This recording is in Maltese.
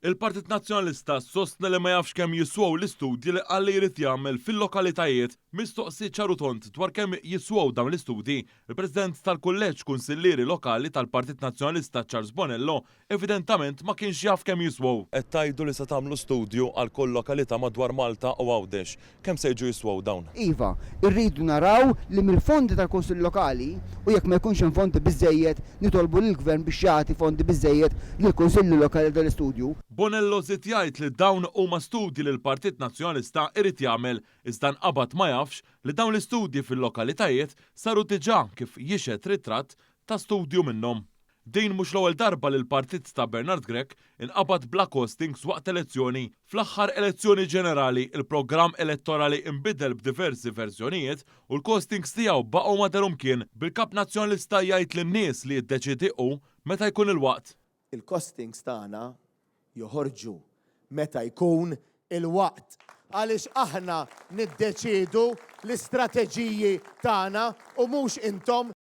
Il-Partit Nazzjonalista sostna li ma jafx kemm jiswew l-istudji li qal li jrid jagħmel fil-lokalitajiet. Mistoqsi ċar u tond dwar kemm jiswew dawn l-istudji, il-President tal-Kulleġġ Kunsillieri Lokali tal-Partit Nazzjonalista Charles Bonello evidentament ma kienx jaf kemm jiswew. Qed tgħidu li se tagħmlu studju għal kull lokalità madwar Malta u Għawdex. Kemm se jiġu jiswew dawn? Iva, irridu naraw li mill-fondi tal-Kunsilli Lokali, u jekk ma jkunx hemm fondi biżżejjed, nitolbu lill-Gvern biex jagħti fondi biżżejjed lill-Kunsilli Lokali għal dan l-istudju. Bonello żied jgħid li dawn huma studji li l-Partit Nazzjonalista irid jagħmel, iżda nqabad ma jafx li dawn l-istudji fil-lokalitajiet saru diġà kif jixhed ritratt ta' studju minnhom. Din mhux l-ewwel darba li l-partit ta' Bernard Grech inqabad bla costings waqt elezzjoni. Fl-aħħar elezzjoni ġenerali, il-programm elettorali inbidel b'diversi verżjonijiet u l-costings tiegħu baqgħu ma dehru mkien, bil-Kap Nazzjonalista jgħid lin-nies li jiddeċiedi hu meta jkun il-waqt. Il-costings tagħna joħorġu meta jkun il-waqt għaliex aħna niddeċiedu l-istrateġiji tagħna u mhux intom.